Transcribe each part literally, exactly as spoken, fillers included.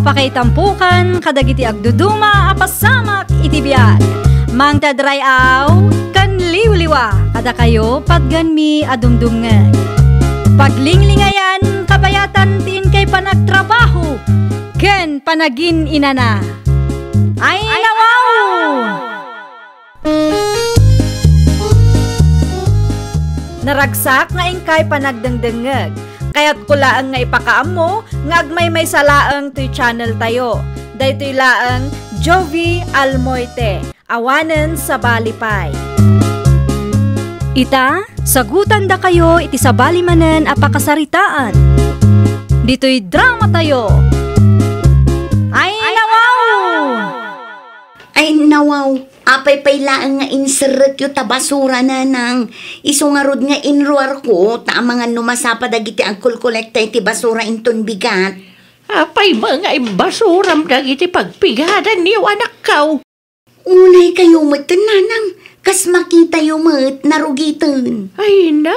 Pakaitampokan kadagiti agduduma a pasamak iti biag. Mangted ray-aw ken liwliwa kadakayo patganmi a dumdumngeg. Paglinglingayan, kabayatan ti inkay panagtrabaho ken panagin-inana. Ay, nawaw! Naragsak nga inkay panagdengdengngeg. Kayatko laeng nga ipakaammo nga agmaymaysa laeng toy channel tayo. Daytoy laeng Jovi Almoite, awanen sabali pay. Ita, sagutandakayo iti sabali manen a pakasaritaan. Ditoy drama tayo. Ay, nawaw! Ay, nawaw, apay pay laeng nga inserrekyo ta basura, nanang. Isu ngarud nga inruarko, ta amangan no masapa dagiti agkolkolekta iti basura inton bigat. Apay met nga imbasuram dagiti pagpigadanyo, anakko? Unay kayo met, nanang, kas makitayo met, narugiten. Ay na,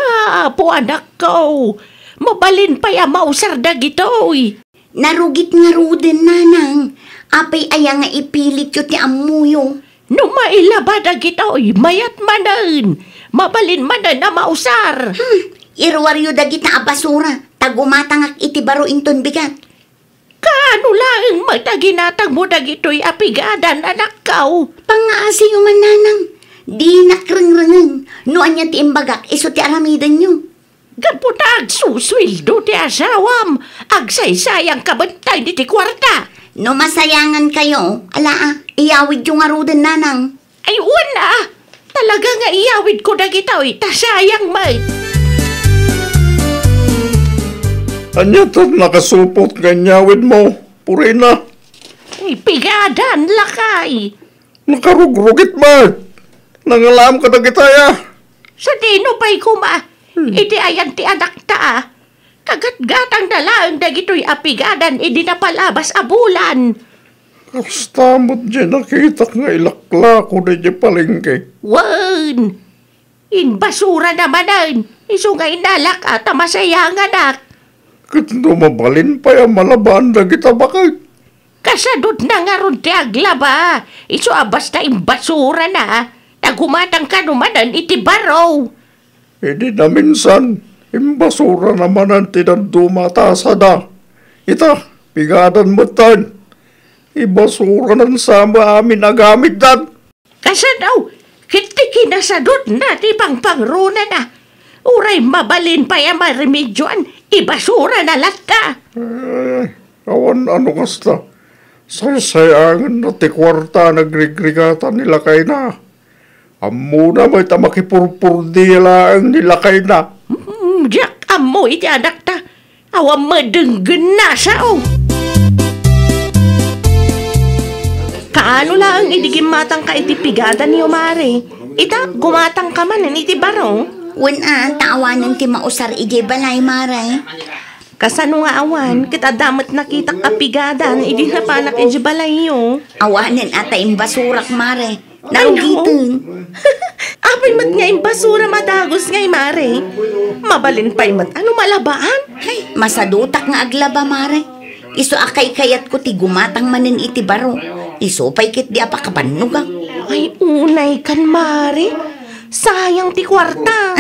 apo anakko, mabalin pay a mausar dagitoy. Narugit ngaruden, nanang. Apay aya nga ipilityo ti ammoyo? No mailaba dagitoy, mayat manen. Mabalin manen a mausar. Hmm, iruaryo dagita a basura, ta gumatangak iti baro inton bigat. Kaano laeng met a ginatangmo dagitoy a pigadan, anakko? Pangngaasiyo man, nanang. Dinak rengrengeng. No ania ti imbagak, isu ti aramidenyo. Gapu ta agsusueldo ti asawam, agsaysayangka met iti kuarta. No masayangankayo, ala, a, iyawidyo ngaruden, nanang. Ay, wen a, talaga nga iyawidko dagitoy, ta sayang met. Ania ti nakasupot nga inyawidmo, Purina? Ay, pigadan, lakay. Nakarugrugit met. Nangalaam kadagitaya. Sadino pay koma, hmm, iti ayan ti anakta, a? Kagatgatangna laeng dagitoy a pigadan idi napalabas a bulan. Kasta met diay nakitak nga ilaklako daydiay palengke. Wen, imbasurana manen, isu nga inalak a ta masayanganak. Ket no mabalin pay a malabaan dagita baket? Kasadutna ngarud ti aglaba, isu a basta imbasurana, ta gumatang kano manen iti baro. Idi naminsan, imbasurana manen ti dadduma a tasada. Ita, pigadan metten. Ibasuranan sa amin a gamitdan. Kasano? Ket ti kinasadutna ti pangpangronana. Uray mabalin pay a maremedioan, ibasurana latta. Eh, awan a no kasta. Saysayangenna ti kuarta a nagrigrigatan ni lakayna. Ammona met a makipurpurdia laeng ni lakayna. Mm, diak ammo iti anakta. Awan madenggenna, sao? Kaano laeng idi gimmatangka iti pigadanyo, Mare? Ita, gumatangka manen iti baro? Wen a, ta awanen ti mausar idiay balay, Mare. Kasano nga awan? Ket adda met nakitak a pigadan idi napanak idiay balayyo. Awanen a ta imbasurak, Mare. Ay, naku. Narugiten. Apay met nga imbasura madagus ngay, Mare? Mabalin pay met a no malabaan? Ay, masadutak nga aglaba, Mare. Isu a kaykayatko ti gumatang manen iti baro. Isu pay ketdi a pakabannogak. Ay, unay kan, Mare. Sayang ti kuarta.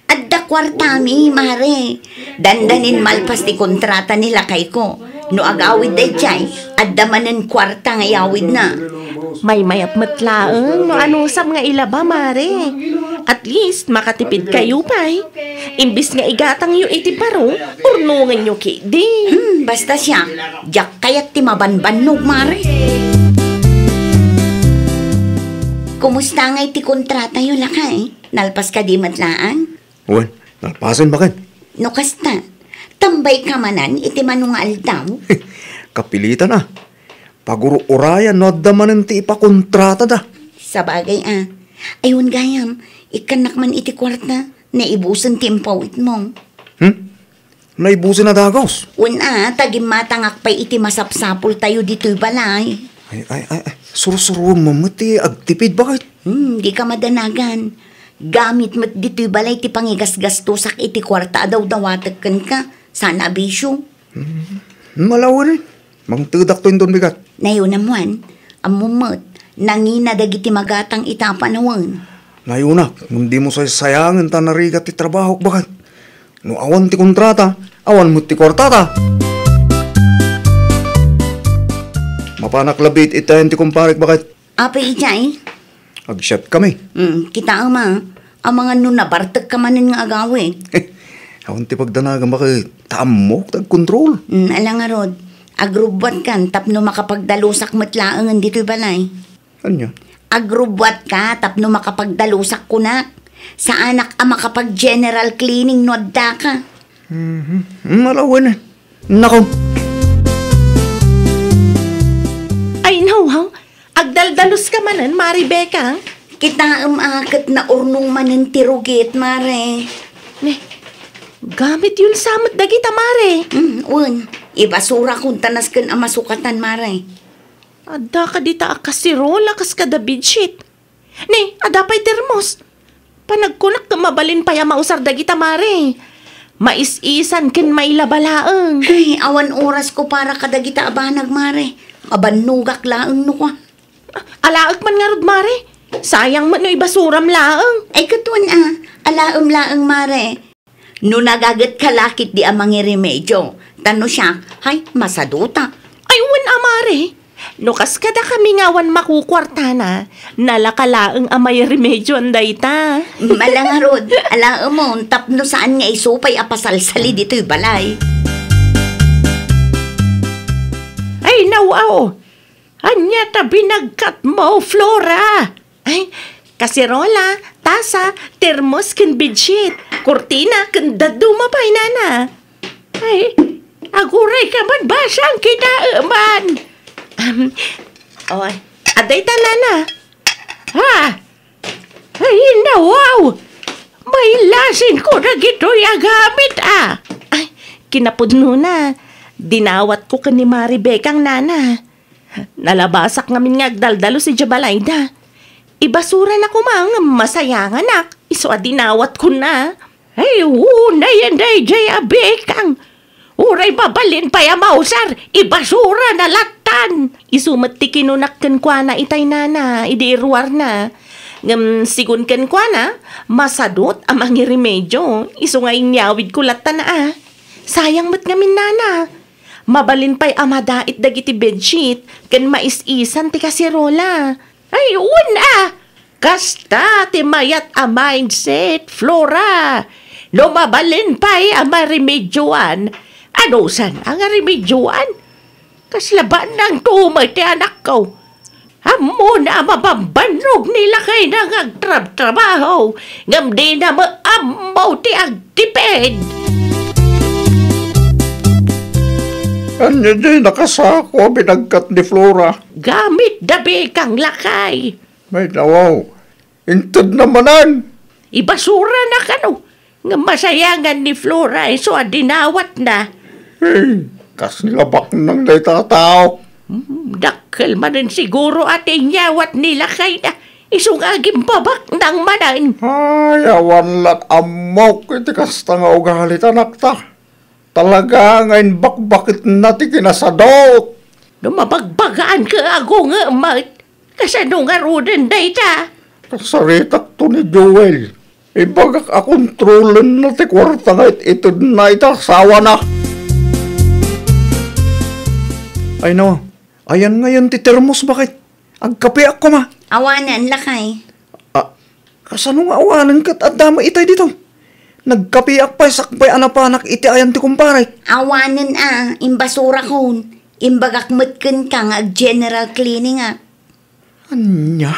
Adda kuartami, Mare. Dandanin malpas ti kontrata ni lakayko. No agawid daydiay, adda manen kuarta nga iyawidna. Maymayat met laeng no anusam nga ilaba, Mare. At least, makatipid kayo pay. Imbis nga igatangyo iti baro, urnonganyo ketdi. Hmm, basta siak, diak kayat ti mabanbannog, Mare. Kumusta ngay ti kontratayo, lakay? Nalpas kadi met laeng? Wen, nalpasen baket. No kasta, tambayka manen iti mano nga aldaw? Kapilitan a. Paguru-urayan no adda manen ti ipakontratada. Sabagay a. Ay, wen gayam, ikkannak man iti kuarta, naibusen ti impawitmo. Hmm? Naibusen a dagus? Wen a, ta gimmatangak pay iti masapsapultayo ditoy balay. Ay, ay, ay, ay. Sursuruem met ti agtipid, baket. Hmm, dika madanagan. Gamit met ditoy balay ti pangigasgastosak iti kuarta a dawdawatek kenka. Saan a bisio. Hmm. Malawen, eh. Mangtedakto inton bigat. Nayunam, Juan, ammom met, nangina dagiti magatang ita a panawen. Nayunak, ngem dimo saysayangen ta narigat ti trabahok, baket. No awan ti kontrata, awan met ti kuartata. Mapanak labi iti ayan ti kumparek, baket. Apay idiay? Agsiat kami. Hmm, kitaem a. Amangan no nabartek ka manen nga agawid. Awan ti pagdanagam, baket, ta ammok ti agkontrol. Hmm, ala ngarud, agrubbuatkan tapno makapagdalusak met laengen ditoy balay. Ania? Agrubbuatka tapno makapagdalusak kunak. Saanak a makapag-general cleaning no addaka. Mhm. Malawen, eh. Nako. Ay, nawaw. Agdaldalus ka manen, Mare Bekang? Kitaem a ket naurnong manen ti rugit, Mare. Ne, gamit yun sa met dagita, Mare. Mm, wen. Ibasura kun ta nasken a masukatan, Mare. Adda ka dita a kasirol a kas kada bedsheet. Ni, adda pay termos. Panagkunak nga mabalin pay a mausar dagita, Mare. Mais-isan ken mailaba laeng. Ay, awan orasko para kadagita a banag, Mare. Mabannogak laeng no kua. Alaek man ngarud, Mare. Sayang met no ibasuram laeng. Ay, ket wen a, alaem laeng, Mare. No nagagetka la ketdi a mangiremedio, ta no siak, hay, masaduta. Ay, wen a, Mare. No kas kadakami nga awan makukuartana, nalaka laeng a mairemedioan dayta. Ala ngarud, alaemon, tapno saan nga isu pay a pasalsali ditoy balay. Ay, nawaw! Ania ta binagkatmo, Flora? Ay, kaserola, tasa, termos ken bedsheet, kurtina ken dadduma pay, nana. Ay, aguray ka man basang kitaeman. Um, oh, adda ita, nana. Ha? Ay, nawaw! Mailasin ko dagitoy a gamit, a. Ay, kinapudnona, dinawatko ken ni Mare Bekang, nana. Nalabasak ngamin nga agdaldalus idiay balayda. Ibasurana koma ngem masayanganak, isu a dinawatkona. Ay, unayen daydiay a Bekang. Uray mabalin pay a mausar, ibasurana lattan. Isu met ti kinunak kenkuana itay, nana, idi iruarna. Ngem sigun kenkuana, masadut a mangiremedio. Isu nga inyawidko lattan a. Sayang met ngamin, nana. Mabalin pay a madait dagiti bedsheet ken mais-isan ti kaserola. Ay, wen a! Kasta ti mayat a mindset, Flora. No mabalin pay a maremedioan, anusan a nga remedioan? Kasla bannang tumay ti anakko. Ammona a mabambannog ni lakayna nga agtrabtrabaho, ngem dina met ammo ti agtipid. Ania diay nakasako a binagkat ni Flora? Gamit da Bekang, lakay. Ay, nawaw. Intedna manen. Ibasurana kano. Ngem masayangan ni Flora isu a dinawatna. Hey, kasla baknang dayta a tao. Hmm, dakkel manen siguro a ti inyawat ni lakayna. Isu nga agimbabaknang manen. Ay, awan la ammok iti kasta nga ugali ti anakta. Talaga nga imbakbaketna ti kinasadut. No mabagbagaan ka, agungem met. Kasano ngaruden dayta? Kasaritakto ni Joel. Ibagak a kontrolenna ti kuarta nga it-itedna iti asawana. Ay, no. Ayan ngayon ti termos, baket? Agkapeak koma. Awanen, lakay. Ah, kasano nga awanen ket adda met itay dito? Nagkapeak pay sakbay a napanak iti ayan ti kumparek. Awanen a, imbasurakon. Imbagak met kenka nga ag-general cleaning a. Ania?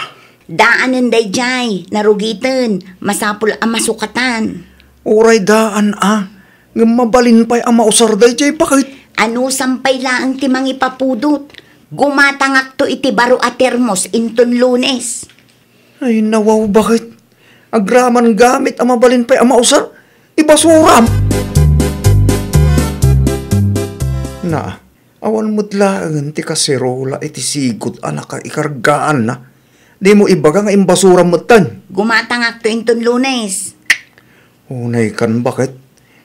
Daanen daydiay, narugiten, masapul a masukatan. Uray daan a, ngem mabalin pay a mausar daydiay, baket? Anusam pay laeng ti mangipapudot. Gumatangakto iti baro a termos inton Lunes. Ay, nawaw, baket? Agraman gamit a mabalin pay a mausar? Ibasuram! Na, awan met laeng ti kaserola iti sigud a nakaikargaanna. Dimo ibaga nga imbasuram metten. Gumatangakto inton Lunes. Unay kan, baket?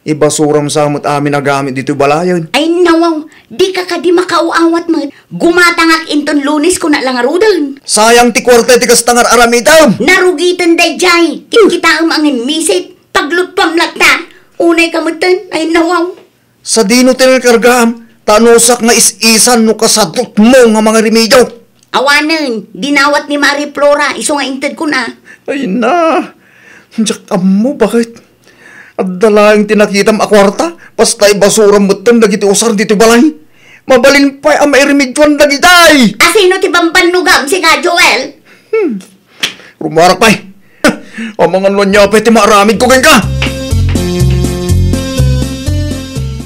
Ibasuram sa met amin a gamit ditoy balayen. Ay, nawaw, dika kadi makaaw-awat met. Gumatangak inton Lunes, kuna la ngaruden. Sayang ti kuarta iti kasta nga ar-aramidem. Narugiten daydiay. Kitkitaem a ngimmisit. Pagluttuam latta. Unay ka metten. Ay, nawaw. Sadino ti nakargaam? Ta anusak nga is-isan no kasadutmo nga mangirimedyo. Awanen, dinawat ni Mari Flora, isu nga intedkon a. Ay na, diak ammo, baket? Adda laeng ti nakitam a kuarta, basta ibasuram metten dagiti usar ditoy balay. Mabalin pay a mairemedioan dagitay. Asino ti bambannogam, sika, Joel? Hmm. Rumuarak pay. Amangan no ania pay ti maaramidko kenka.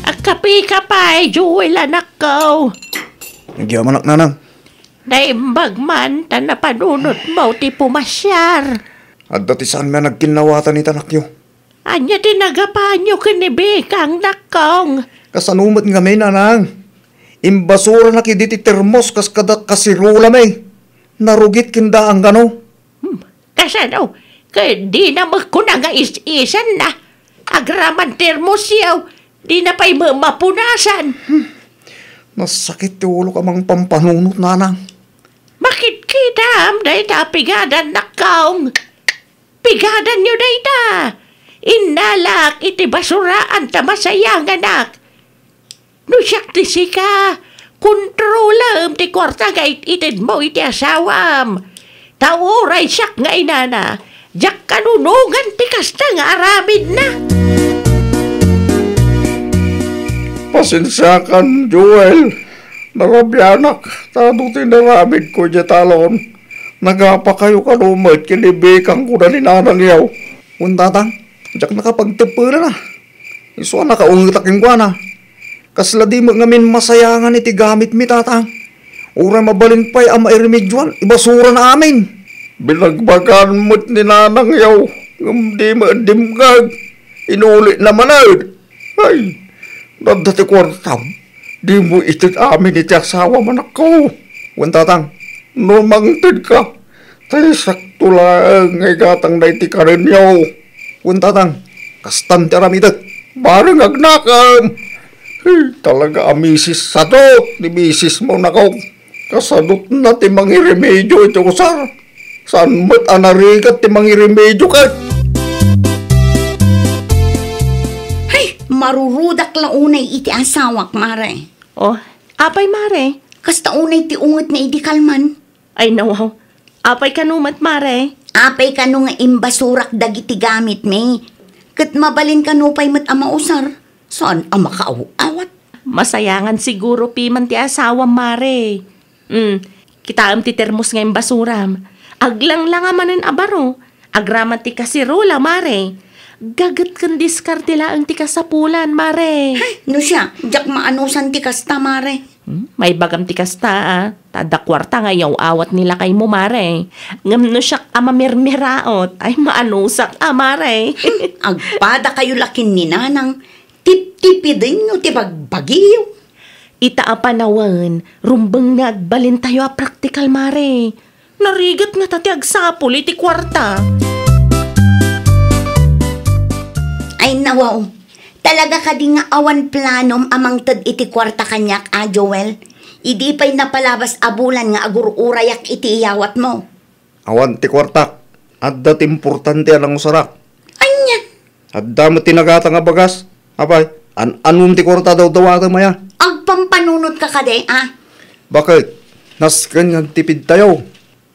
Agkapika pay, Joel, anakko. Agyamanak, nanang. Naimbag man ta napanunotmo ti pumasiar. Adda ti saanmi a nagkinnawatan ita, anakyo. Ania ti nagapanyo ken ni Bikang, nakkong? Kasano met ngamin, nanang? Imbasuranak idi ti termos kas kada kasirulami. Narugit ken daan kano. Hmm, kasano? Ket dina met kuna nga is-isanna. Agraman termosyo, dina pay met mapunasan. Hmm, nasakit ti ulok a mangpampanunot, nanang. Makitkitaam dayta a pigadan, nakkong. Pigadanyo dayta. Innalak iti basuraan ta masayanganak. No siak ti sika, kontrolem ti kuarta nga it-itedmo iti asawam. Ta uray siak nga inana, diak kanunongan ti kasta nga aramidna. Pasensiakan, Joel. Narabianak, ta adu ti naramidko idiay talon. Nagapakayo kano met ken ni Bikang, kuna ni nanangyo. Wen, tatang, diak nakapagteppelan a. Isu a nakaungetak kenkuana. Kasla di met ngamin masayangan iti gamitmi, tatang. Uray mabalin pay a mairemedioan, ibasuran amin. Binagbagan met ni nanangyo, ngem di met dimngeg. Inulina manen. Ay, no adda ti kuartam, dimo ited amin iti asawam, anakko. Wen, tatang, no mangtedka, ta sakto laeng nga igatangna iti kanenyo. Wen, tatang, kastan ti aramidek. Bareng agnakem. Hey, talaga a misis sadot ni misismo, nakong. Kasadotna ti mangiremedio iti usar. Saan met a narigat ti mangiremedio ket? Hay, marurudak la unay iti asawak, mare. Oh, apay, mare? Kasta unay ti unget nga idi kalman. Ay, nawaw. Apay kano met, mare? Apay kano nga imbasurak dagiti gamitmi? Ket mabalin kano pay met a mausar? Saan a makaaw-awat? Masayangan siguro piman ti asawam, mare. Hmm, kitaem ti termos nga imbasuram. Aglanglanga manen a baro. Agraman ti kasirula, mare. Gaget ken diskarte laeng ti kasapulan, mare. Hay, no siak, diak maanusan ti kasta, mare. Hmm, maibagam ti kasta, a. Ta adda kuarta nga iyaw-awat ni lakaymo, mare. Ngem no siak a mamirmiraot, ay maanusak a, mare. Agpadakayo la ken ni nanang, tiptipidenyo ti bagbagiyo. Ita a panawen, rumbeng nga agbalintayo a praktikal, mare. Narigat ngata ti agsapul iti kuarta. Ay, nawaw. Talaga kadi nga awan planom a mangted iti kuarta kaniak, a, Joel? Idi pay napalabas a bulan nga agur-urayak iti iyawatmo. Awan ti kuartak. Adda ti importante a nangusarak. Ania? Adda met ti nagata nga bagas. Apay, an-anom ti kuarta dawdawatem aya? Agpampanunotka kadi, a? Baket? Nasken nga agtipidtayo.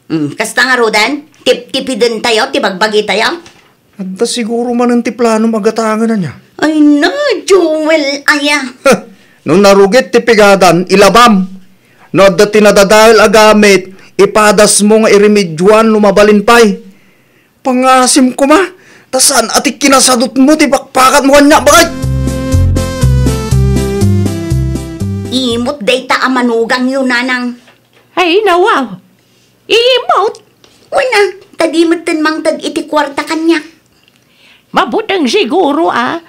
Hmm, kasta ngaruden, tiptipidentayo ti bagbagitayo? Adda siguro manen ti planom a gatangen, ania? Ay na, Joel, aya. Huh, no narugit ti pigadan, ilabam. No adda ti nadadael a gamit, ipadasmo nga iremedioan no mabalin pay. Pangasim koma, ta saan a ti kinasadutmo ti pakpakatmo kaniak, baket? Imot dayta a manugangyo, nanang. Ay, nawaw. Imot. Wen a, ta di metten mangted iti kuarta kaniak. Mabuteng siguro, a.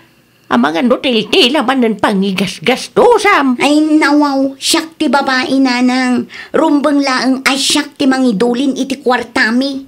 Amangan no tiltila manen pangigasgastosam. Ay, nawaw, siak ti babai, nanang. Rumbeng laeng a siak ti mangidulin iti kuartami.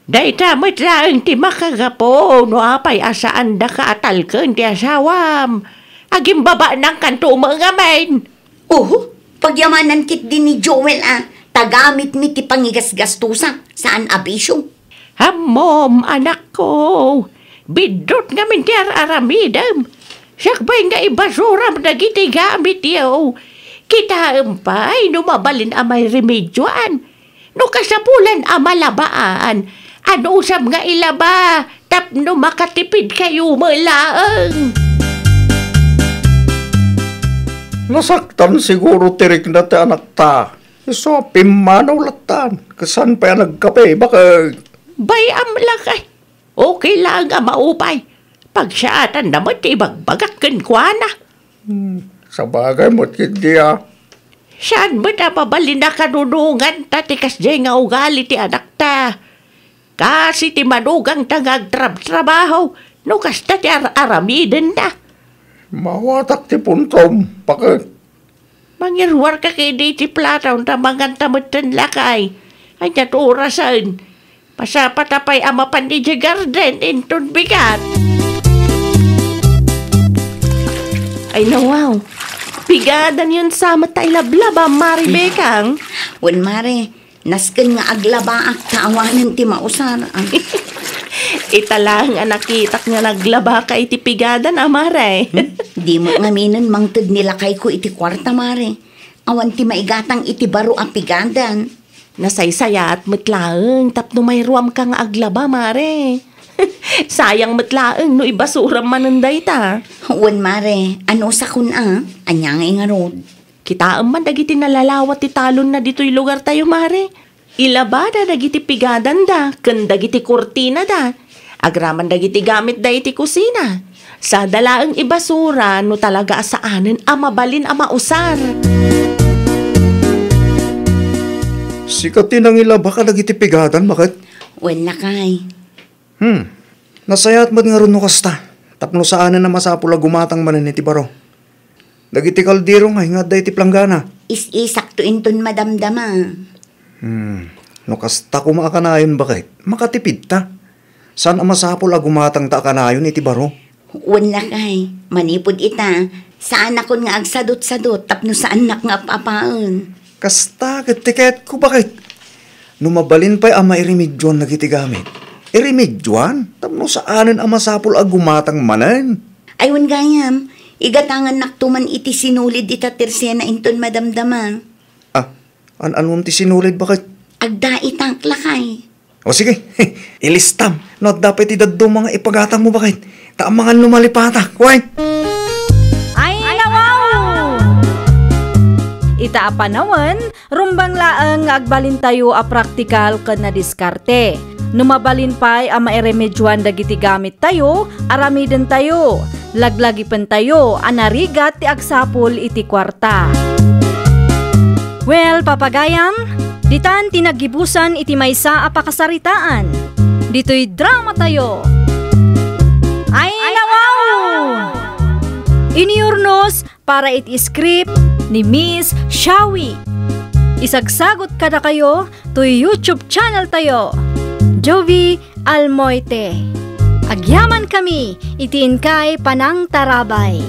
Dayta met laeng ti makagapu no apay a saandaka a talken ti asawam. Agimbabaanankanto met ngamin. Oho, pagyamanan ketdi ni Joel a ta gamitmi ti pangigasgastusa, saan a bisio. Ammom, anakko, biddut ngamin ti ar-aramidem. Sakbay nga ibasuram dagiti gamityo. Kitaem pay no mabalin a mairemedioan. No kasapulan a malabaan, anusam nga ilaba tapno makatipidkayo met laeng. Nasaktan siguro ti rikna ti anakta. Isu a pimmanaw lattan. Ket saan pay a nagkape, baket? Bay-am lakay. Okay laeng a maupay. Pagsaatanna met ti ibagbagak kenkuana. Hmm, sabagay met ketdi a. Saan met a mabalin a kanunonganta ti kasdiay nga ugali ti anakta? Kas iti manugangta nga agtrabtrabaho no kasta ti ar-aramidenna. Mawatak ti puntom, baket. Mangiruarka ketdi iti plato ta manganta metten lakay. Ania ti orasen? Masapata pay a mapan idiay garden inton bigat. Ay, nawaw. Pigadanyon sa met ta ilablaba, Mare Bekang. Wen, Mare, nasken nga aglabaak ta awanen ti mausar. Ita laeng a nakitak nga naglabaka iti pigadan, a, Mare. Hmm? Dimo ngaminen mangted ni lakayko iti kuarta, Mare. Awan ti maigatang iti baro a pigadan. Nasaysayaat met laeng tapno mairuamka nga aglaba, Mare. Sayang met laeng no ibasuram manen dayta. Wen, Mare, anusakon a? Ania ngay ngarud? Kitaem man dagiti nalalawa ti talonna ditoy lugartayo, Mare. Ilabada dagiti pigadanda ken dagiti kurtinada. Agraman dagiti gamitda iti kusina. Sada laeng ibasura no talaga a saanen a mabalin a mausar. Sika ti nangilaba kadagiti pigadan, baket? Wen, lakay. Hmm. Nasayaat met ngarud no kasta, tapno saanen a masapul a gumatang manen iti baro. Dagiti kaldero nga adda iti planggana. Is-isakto inton madamdama. Hmm. No kasta koma a kanayon, baket, makatipidta. Saan a masapul a gumatangta a kanayon iti baro? Wen, lakay, manipud ita, saanakon nga agsadutsadut tapno saannak nga ap-apaen. Kasta ket ti kayatko, baket. No mabalin pay a mairemedioan dagiti gamit, iremedioan tapno saanen a masapul a gumatang manen. Ay, wen gayam, igatangannakto man iti sinulid ita tersena inton madamdama. Ah, an-anom ti sinulid, baket? Agdaitak, lakay. O sige, ilistam. No adda pay ti dadduma nga ipagatangmo, baket, ta amangan no malipatak, wen? Ay, nawaw! Ita a panawen, rumbeng laeng nga agbalintayo a praktikal ken nadiskarte. No mabalin pay a mairemedioan dagiti gamittayo, aramidentayo. Laglagipentayo a narigat ti agsapul iti kuarta. Well, papagayam, ditan ti naggibusan iti maysa a pakasaritaan. Ditoy dramatayo. Ay, nawaw! Inurnos para iti script ni Miss Shawi. Isagsagut kadakayo toy YouTube channel tayo, Jovie Almoite. Agyamankami iti inkay panangtarabay.